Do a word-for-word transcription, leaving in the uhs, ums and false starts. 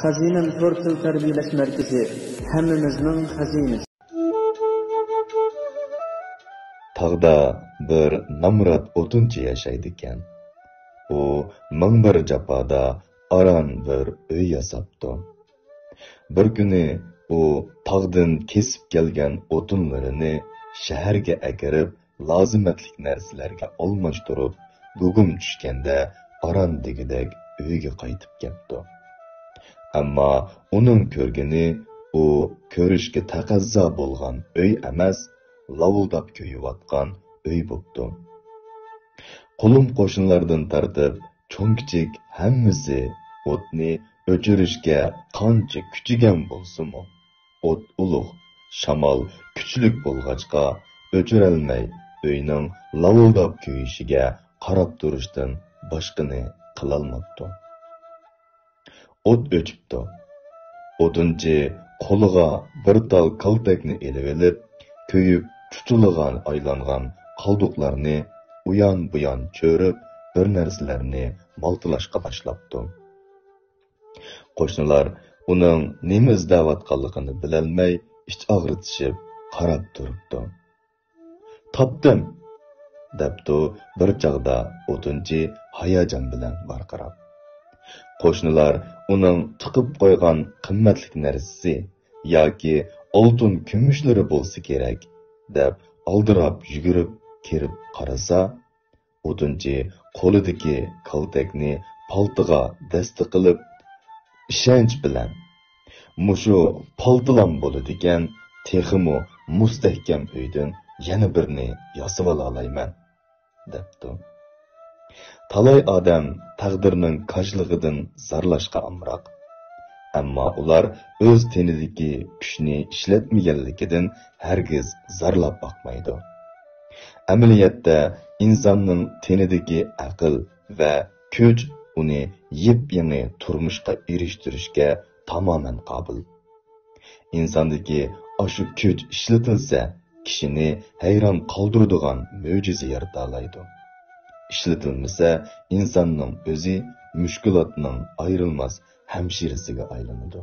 خەزىنەم تور تىل تەربىيەلەش مەركىزى، ھەممىمىزنىڭ خەزىنىسى. تاغدا بىر نامرات ئوتۇنچى ياشايدىكەن. ئۇ مىڭ بىر جاپادا ئاران بىر ئۆي ياساپتۇ. بىر كۈنى ئۇ تاغدىن كېسىپ كەلگەن ئوتۇنلىرىنى شەھەرگە ئەكىرىپ، لازىمەتلىك نەرسىلەرگە ئالماشتۇرۇپ، گۇگۇم چۈشكەندە ئاران دېگۈدەك ئۆيگە قايتىپ كەپتۇ. ئەمما ئۇنىڭ كۆرگىنى ئۇ كۆرۈشكە تەقەززا بولغان ئۆي ئەمەس، لاۋۇلداپ كۆيۈۋاتقان ئۆي بوپتۇ. قولۇم قوشنىلاردىن تارتىپ چوڭ-كىچىك ھەممىسى ئوتنى ئۆچۈرۈشكە قانچە كۈچىگەن بولسىمۇ، ئوت ئۇلۇغ، شامال كۈچلۈك بولغاچقا، ئۆچۈرەلمەي ئۆينىڭ لاۋۇلداپ كۆيۈشىگە قاراپ تۇرۇشتىن باشقىنى قىلالماپتۇ. ئوت ئۆچۈپتۇ. ئوتۇنچى قولىغا بىر تال كالتەكنى ئېلىۋېلىپ، كۆيۈپ چۇچۇلىغان ئايلانغان قالدۇقلارنى ئۇيان-بۇيان چۆرۈپ، بىر نەرسىلەرنى مالتىلاشقا باشلاپتۇ. قوشنىلار ئۇنىڭ نېمە ئىزدەۋاتقانلىقىنى بىلەلمەي، ئىچ ئاغرىتىشىپ قاراپ تۇرۇپتۇ. «تاپتىم!» دەپتۇ بىر چاغدا ئوتۇنچى ھاياجان بىلەن ۋارقىراپ. قوشنىلار ئۇنىڭ تىقىپ قويغان قىممەتلىك نەرسىسى ياكى ئالتۇن كۈمۈشلىرى بولسا كېرەك، دەپ ئالدىراپ يۈگۈرۈپ كىرىپ قارىسا، ئوتۇنچى قولىدىكى كالتەكنى پالتىغا دەستە قىلىپ، ئىشەنچ بىلەن، «مۇشۇ پالتىلام بولىدىكەن، تېخىمۇ مۇستەھكەم ئۆيدىن يەنە بىرنى ياسىۋالالايمەن» دەپتۇ. تالاي ئادەم تەقدىرنىڭ كاجلىقىدىن زارلاشقا ئامراق. ئەمما ئۇلار ئۆز تېنىدىكى كۈچنى ئىشلەتمىگەنلىكىدىن ھەرگىز زارلاپ باقمايدۇ. ئەمەلىيەتتە، ئىنساننىڭ تېنىدىكى ئەقىل ۋە كۈچ ئۇنى يېپيېڭى تۇرمۇشقا ئېرىشتۈرۈشكە تامامەن قابىل. ئىنساندىكى ئاشۇ كۈچ ئىشلىتىلسە، كىشىنى ھەيران قالدۇرىدىغان مۆجىزە يارىتالايدۇ. ئىشلىتىلمىسە، ئىنساننىڭ ئۆزى مۈشكۈلاتنىڭ ئايرىلماس ھەمشىرىسىگە ئايلىنىدۇ.